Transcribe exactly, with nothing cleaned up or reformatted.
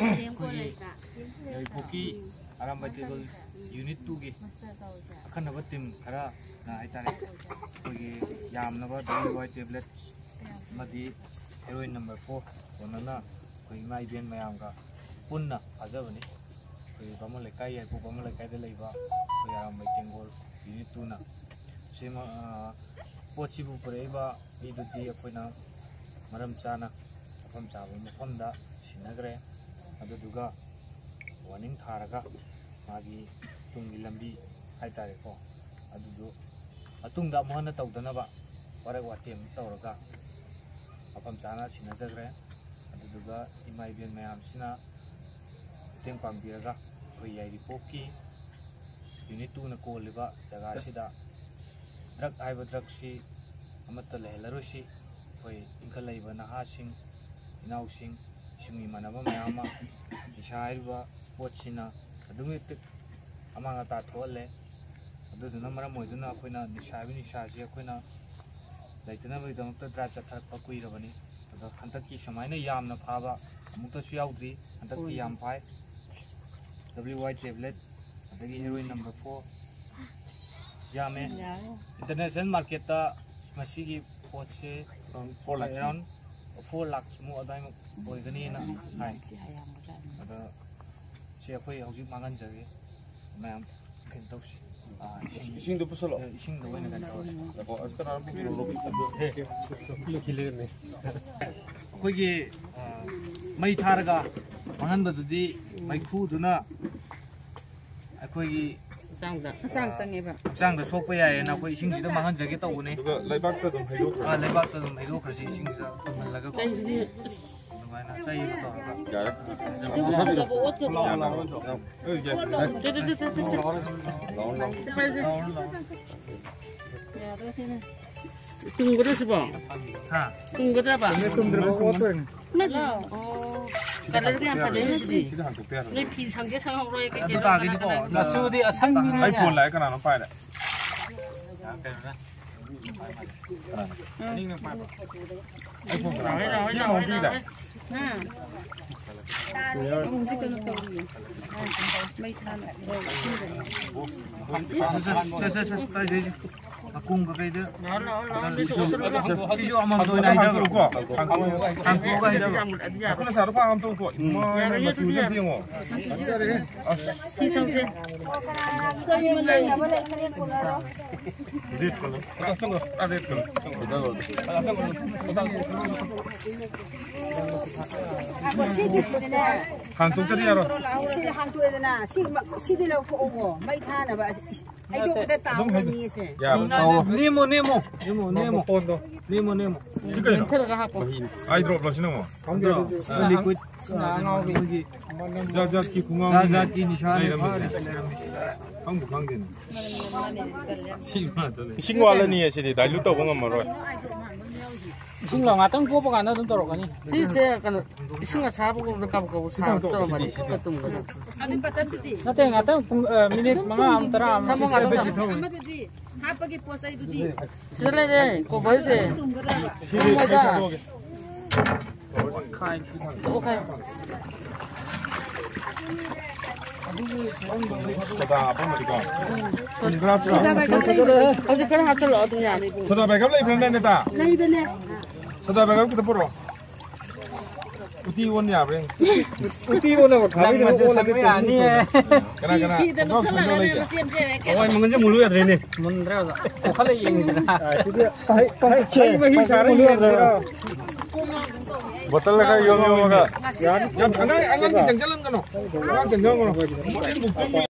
ꯑꯩꯈꯣꯏꯒꯤ ꯌꯥꯏꯔꯤꯄꯣꯛꯀꯤ ꯑꯔꯥꯝꯕꯥꯏ ꯇꯦꯡꯒꯣꯜ ꯌꯨꯅꯤꯠ ꯇꯨꯒꯤ ꯑꯈꯟꯅꯕ ꯇꯤꯝ ꯈꯔꯅ ꯍꯥꯏꯇꯥꯔꯦ, ꯑꯩꯈꯣꯏꯒꯤ ꯌꯥꯝꯅꯕ ꯗꯕ꯭ꯂꯤꯎ ꯋꯥꯏ ꯇꯦꯕ꯭ꯂꯦꯠ ꯑꯃꯗꯤ ꯍꯦꯔꯣꯏꯟ ꯅꯝꯕꯔ ꯐꯣꯔ ꯀꯣꯟꯅꯅ ꯑꯩꯈꯣꯏ ꯏꯃꯥ ꯏꯕꯦꯟ ꯃꯌꯥꯝꯒ ꯄꯨꯟꯅ ꯐꯥꯖꯕꯅꯤ꯫ ꯑꯩꯈꯣꯏ ꯕꯥꯃꯣꯟ ꯂꯩꯀꯥꯏ, ꯌꯥꯏꯔꯤꯄꯣꯛ ꯕꯥꯃꯣꯟ ꯂꯩꯀꯥꯏꯗ ꯂꯩꯕ ꯑꯩꯈꯣꯏ ꯑꯔꯥꯝꯕꯥꯏ ꯇꯦꯡꯒꯣꯜ ꯌꯨꯅꯤꯠ ꯇꯨꯅ ꯁꯤꯃ, ꯑ, ꯄꯣꯠꯁꯤꯕꯨ ꯄꯨꯔꯛꯏꯕ ꯃꯤꯗꯨꯗꯤ ꯑꯩꯈꯣꯏꯅ ꯃꯔꯝ ꯆꯥꯅ ꯃꯐꯝ ꯆꯥꯕ ꯃꯐꯝꯗ ꯁꯤꯟꯅꯈ꯭ꯔꯦ꯫ ꯑꯗꯨꯗꯨꯒ ꯋꯥꯔꯅꯤꯡ ꯊꯥꯔꯒ ꯃꯥꯒꯤ ꯇꯨꯡꯒꯤ ꯂꯝꯕꯤ ꯍꯥꯏꯇꯥꯔꯦꯀꯣ, ꯑꯗꯨꯗꯨ ꯃꯇꯨꯡꯗ ꯑꯃꯨꯛ ꯍꯟꯅ ꯇꯧꯗꯅꯕ ꯋꯥꯔꯛ ꯋꯥꯇꯦꯝ ꯇꯧꯔꯒ ꯃꯐꯝ ꯆꯥꯅ ꯁꯤꯟꯅꯖꯈ꯭ꯔꯦ꯫ ꯑꯗꯨꯗꯨꯒ ꯏꯃꯥ ꯏꯕꯦꯟ ꯃꯌꯥꯝꯁꯤꯅ ꯃꯇꯦꯡ ꯄꯥꯡꯕꯤꯔꯒ ꯑꯩꯈꯣꯏ ꯌꯥꯏꯔꯤꯄꯣꯛꯀꯤ ꯌꯨꯅꯤꯠ ꯇꯨꯅ ꯀꯣꯜꯂꯤꯕ ꯖꯒꯥꯁꯤꯗ ꯗ꯭ꯔꯒ ꯍꯥꯏꯕ ꯗ꯭ꯔꯒꯁꯤ ꯑꯃꯠꯇ ꯂꯩꯍꯜꯂꯔꯣꯏꯁꯤ꯫ ꯑꯩꯈꯣꯏ ꯏꯟꯈꯠꯂꯛꯏꯕ ꯅꯍꯥꯁꯤꯡ, ꯏꯅꯥꯎꯁꯤꯡ, ꯏꯁꯨꯡ ꯏꯃꯥꯟꯅꯕ ꯃꯌꯥꯝ ꯑꯃ ꯅꯤꯁꯥ ꯍꯥꯏꯔꯤꯕ ꯄꯣꯠꯁꯤꯅ ꯑꯗꯨꯛꯀꯤ ꯃꯇꯤꯛ ꯑꯃꯥꯡ ꯑꯇꯥ ꯊꯣꯛꯍꯜꯂꯦ꯫ ꯑꯗꯨꯗꯨꯅ ꯃꯔꯝ ꯑꯣꯏꯗꯨꯅ ꯑꯩꯈꯣꯏꯅ ꯅꯤꯁꯥ ꯍꯥꯏꯕ ꯅꯤꯁꯥꯁꯤ ꯑꯩꯈꯣꯏꯅ ꯂꯩꯇꯅꯕꯒꯤꯗꯃꯛꯇ ꯗ꯭ꯔꯥꯏꯚ ꯆꯠꯊꯔꯛꯄ ꯀꯨꯏꯔꯕꯅꯤ꯫ ꯑꯗꯣ ꯍꯟꯗꯛꯀꯤ ꯁꯨꯃꯥꯏꯅ ꯌꯥꯝꯅ ꯐꯥꯕ ꯑꯃꯨꯛꯇꯁꯨ ꯌꯥꯎꯗ꯭ꯔꯤ꯫ ꯍꯟꯗꯛꯇꯤ ꯌꯥꯝ ꯐꯥꯏ꯫ ꯗꯕ꯭ꯂꯤꯎ ꯋꯥꯏ ꯇꯦꯕ꯭ꯂꯦꯠ, ꯑꯗꯒꯤ ꯍꯦꯔꯣꯏꯟ ꯅꯝꯕꯔ ꯐꯣꯔ ꯌꯥꯝꯃꯦ꯫ ꯏꯟꯇꯔꯅꯦꯁꯅꯦꯜ ꯃꯥꯔꯀꯦꯠꯇ ꯃꯁꯤꯒꯤ ꯄꯣꯠꯁꯦ ꯑꯦꯔꯥꯎꯟ ꯐꯣꯔ ꯂꯥꯛꯁꯃꯨꯛ ꯑꯗꯨꯋꯥꯏꯃꯨꯛ ꯑꯣꯏꯒꯅꯤꯅ ꯍꯥꯏ꯫ ꯑꯗꯣ ꯁꯤ ꯑꯩꯈꯣꯏ ꯍꯧꯖꯤꯛ ꯃꯥꯡꯍꯟꯖꯒꯦ꯫ ꯃꯌꯥꯝ ꯀꯩꯅꯣ ꯇꯧꯁꯤ꯫ ꯑꯥ, ꯏꯁꯤꯡ, ꯏꯁꯤꯡꯗꯣ ꯄꯨꯁꯜꯂꯣ꯫ ꯏꯁꯤꯡꯗꯣ ꯑꯣꯏꯅ ꯀꯩꯅꯣ ꯇꯧꯔꯁꯤ꯫ ꯉꯥꯏꯈꯣ, ꯑꯁ, ꯀꯅꯥꯅꯣ ꯄꯨꯊꯣꯔꯛꯑꯣ? ꯑꯩꯈꯣꯏꯒꯤ, ꯑꯥ, ꯃꯩ ꯊꯥꯔꯒ ꯃꯥꯡꯍꯟꯕꯗꯨꯗꯤ ꯃꯩꯈꯨꯗꯨꯅ ꯑꯩꯈꯣꯏꯒꯤ ꯍꯛꯆꯥꯡꯗ ꯍꯛꯆꯥꯡ ꯆꯪꯉꯦꯕ꯫ ꯍꯛꯆꯥꯡꯗ ꯁꯣꯛꯄ ꯌꯥꯏꯌꯦꯅ ꯑꯩꯈꯣꯏ ꯏꯁꯤꯡꯁꯤꯗ ꯃꯥꯡꯍꯟꯖꯒꯦ ꯇꯧꯕꯅꯦ꯫ ꯑꯗꯨꯒ ꯂꯩꯕꯥꯛꯇ ꯑꯗꯨꯝ ꯍꯩꯗꯣꯛꯈ꯭ꯔꯣ꯫ ꯑꯥ, ꯂꯩꯕꯥꯛꯇ ꯑꯗꯨꯝ ꯍꯩꯗꯣꯛꯈ꯭ꯔꯁꯤ, ꯏꯁꯤꯡꯁꯤꯗ ꯊꯝꯍꯜꯂꯒꯀꯣ꯫ ꯑꯗꯨꯃꯥꯏꯅ ꯆꯩ ꯑꯃ ꯇꯧꯔꯒ꯫ ꯌꯥꯔꯦ꯫ ꯇꯨꯝꯒꯗ꯭ꯔꯣ ꯁꯤꯕꯣ? ꯍꯥ? ꯇꯨꯝꯒꯗ꯭ꯔꯕ? ꯀꯂꯔꯒ ꯌꯥꯝ ꯐꯖꯩ ꯁꯤꯗꯤ꯫ ꯁꯤꯗ ꯍꯥꯡꯇꯣꯛꯄ ꯌꯥꯔꯣꯏ꯫ ꯅꯣꯏ ꯐꯤ ꯁꯪꯒꯦ ꯁꯪꯍꯧꯔꯣꯏ, ꯀꯩ ꯀꯩꯅꯣ ꯑꯗꯨ ꯇꯥꯒꯤꯅꯤꯀꯣ꯫ ꯀꯅꯥ ꯀꯅꯥ ꯃꯆꯨꯗꯤ ꯑꯁꯪꯕꯤꯅꯤ꯫ ꯑꯩ ꯐꯣꯟ ꯂꯥꯛꯑꯦ, ꯀꯅꯥꯅꯣ ꯄꯥꯏꯔꯦ? ꯎꯝ꯫ ꯍꯧꯖꯤꯛ ꯀꯩꯅꯣ ꯇꯧꯔꯤꯌꯦ꯫ ꯃꯩ ꯊꯥꯅ꯫ ꯁꯦ, ꯁꯦ, ꯁꯦ, ꯁꯦ, ꯁꯦ꯫ ꯁꯤꯁꯨ ꯑꯃꯃꯝꯗ ꯑꯣꯏꯅ ꯍꯩꯊꯈ꯭ꯔꯣ꯫ ꯍꯥꯡꯇꯣꯛꯑꯒ ꯍꯩꯊꯈ꯭ꯔꯣ꯫ ꯑꯩꯈꯣꯏꯅ ꯁꯥꯔ ꯐꯥ ꯑꯃ ꯇꯧꯀꯣ꯫ ꯏꯃꯥ, ꯃꯆꯨꯁꯦ ꯑꯝꯇ ꯌꯦꯡꯉꯣ꯫ ꯁꯤ ꯆꯪꯁꯦ꯫ ꯍꯥꯡꯇꯣꯛꯇꯗꯤ ꯌꯥꯔꯣꯏ꯫ ꯁꯤ, ꯁꯤꯗꯤ ꯍꯥꯡꯇꯣꯛꯑꯦꯗꯅ, ꯁꯤ, ꯁꯤꯗꯤ ꯂꯧꯊꯣꯛꯑꯣꯀꯣ, ꯃꯩ ꯊꯥꯅꯕ꯫ ꯑꯁ, ꯏꯁ, ꯍꯩꯗꯣꯛꯄꯗ ꯇꯥꯍꯧꯒꯅꯤ ꯑꯁꯦ꯫ ꯌꯥꯔꯣꯏ꯫ ꯅꯦꯝꯃꯣ, ꯅꯦꯝꯃꯣ꯫ ꯅꯦꯝꯃꯣ, ꯅꯦꯝꯃꯣ꯫ ꯅꯦꯝꯃꯣ, ꯅꯦꯝꯃꯣ꯫ ꯁꯤ ꯀꯩꯅꯣ? ꯅꯦꯝꯊꯔꯒ ꯍꯥꯞꯄꯣ꯫ ꯃꯍꯤꯅꯤ꯫ ꯑꯥꯏ ꯗ꯭ꯔꯣꯞꯂꯣ ꯁꯤꯅ ꯑꯃꯨꯛ? ꯈꯪꯗꯦ꯫ ꯑꯥ꯫ ꯂꯤꯀ꯭ꯋꯤꯠ꯫ ꯁꯤꯅ ꯑꯉꯥꯎꯕꯤ꯫ ꯃꯣꯏꯒꯤ ꯖꯥꯠ ꯖꯥꯠꯀꯤ ꯈꯨꯉꯥꯎ ꯖꯥꯠ ꯖꯥꯠꯀꯤ ꯅꯤꯁꯥꯅꯤ ꯂꯩꯔꯝꯃꯤꯁꯦ꯫ ꯐꯥꯔꯤꯁꯦ, ꯂꯩꯔꯝꯃꯤꯁꯦ꯫ ꯈꯪꯕꯨ ꯈꯪꯗꯦꯅꯦ꯫ ꯁꯤ ꯉꯥꯛꯇꯅꯦ꯫ ꯏꯁꯤꯡ ꯋꯥꯠꯂꯅꯤꯌꯦ ꯁꯤꯗꯤ, ꯗꯥꯏꯂꯨꯠ ꯇꯧꯕ ꯉꯝꯃꯔꯣꯏ꯫ ꯏꯁꯤꯡ ꯂꯥꯎ ꯉꯥꯛꯇꯪ ꯄꯣꯞꯄ ꯀꯥꯟꯗ ꯑꯗꯨꯝ ꯇꯧꯔꯛꯀꯅꯤ꯫ ꯁꯤꯁꯦ ꯀꯩꯅꯣ, ꯏꯁꯤꯡ ꯑꯁꯥꯕꯒꯨꯝꯕꯗ ꯀꯕꯛ ꯀꯕꯛ ꯁꯥꯔ ꯇꯧꯔꯝꯃꯗꯤ ꯈꯔ ꯇꯨꯝꯒꯗꯕ꯫ ꯅꯠꯇꯦ, ꯉꯥꯛꯇꯪ ꯄꯨꯡ, ꯑ, ꯃꯤꯅꯤꯠ ꯃꯉꯥ ꯑꯃ, ꯇꯔꯥ ꯑꯃ꯫ ꯊꯝꯃꯣ, ꯉꯥꯛꯇꯪ ꯊꯝꯃꯣ꯫ ꯑꯃꯗꯨꯗꯤ ꯍꯥꯞꯄꯒꯤ ꯄꯣꯠ ꯆꯩꯗꯨꯗꯤ꯫ ꯁꯤꯗ ꯂꯩꯔꯦ, ꯀꯣꯚꯔꯁꯦ꯫ ꯁꯤꯗꯤ ꯑꯩ ꯊꯥꯗꯣꯛꯑꯒꯦ꯫ ꯇꯣꯛꯈꯥꯏ꯫ ꯁꯣꯗꯥ ꯍꯥꯞꯄꯝꯃꯗꯤꯀꯣ꯫ ꯎꯝ꯫ ꯀꯨꯟ ꯈꯔ ꯍꯥꯞꯁꯤꯔꯣ? ꯍꯧꯖꯤꯛ ꯈꯔ ꯍꯥꯞꯆꯤꯜꯂꯣ, ꯑꯗꯨꯝ ꯌꯥꯅꯤ꯫ ꯁꯣꯗꯥ ꯕꯥꯏꯒꯞ ꯂꯩꯕ꯭ꯔꯥꯅꯦ, ꯅꯦꯇꯥ? ꯂꯩꯕꯅꯦ꯫ ꯁꯣꯗꯥ ꯕꯥꯏꯒꯞ ꯈꯤꯇ ꯄꯨꯔꯛꯑꯣ꯫ ꯎꯇꯤ ꯑꯣꯟ ꯌꯥꯕ꯭ꯔꯥ ꯌꯦꯡꯉꯨ꯫ ꯎꯇꯤ ꯑꯣꯟꯅꯕ ꯈꯥꯕꯩꯗꯨꯅ ꯅꯪ ꯃꯁꯦ ꯑꯣꯜꯂꯗꯤ ꯆꯪꯕ ꯌꯥꯅꯤꯌꯦ꯫ ꯀꯅꯥ, ꯀꯅꯥ? ꯐꯤꯗ ꯅꯨꯡꯁꯥꯎ ꯁꯦꯝꯗꯧ ꯂꯩꯒꯦ? ꯍꯋꯥꯏ ꯃꯪꯒꯟꯁꯦ ꯃꯨꯜꯂꯨ ꯌꯥꯗ꯭ꯔꯦꯅꯦ꯫ ꯃꯨꯟꯗ꯭ꯔꯦ ꯑꯣꯖꯥ꯫ ꯀꯣꯛꯈꯠꯂ ꯌꯦꯡꯁꯤꯔꯥ? ꯍꯩ, ꯍꯩ ꯃꯍꯤ ꯁꯥꯔ ꯌꯦꯡꯁꯤꯔꯣ? ꯕꯣꯇꯜꯗ ꯈꯔ ꯌꯣꯝ ꯌꯣꯝꯃꯒ꯫ ꯌꯥꯝ ꯑꯉꯥꯡ, ꯑꯉꯥꯡꯗꯤ ꯆꯪꯁꯤꯜꯍꯟꯒꯅꯨ꯫ ꯑꯉꯥꯡ ꯆꯪꯁꯤꯜꯍꯟꯒꯅꯨ꯫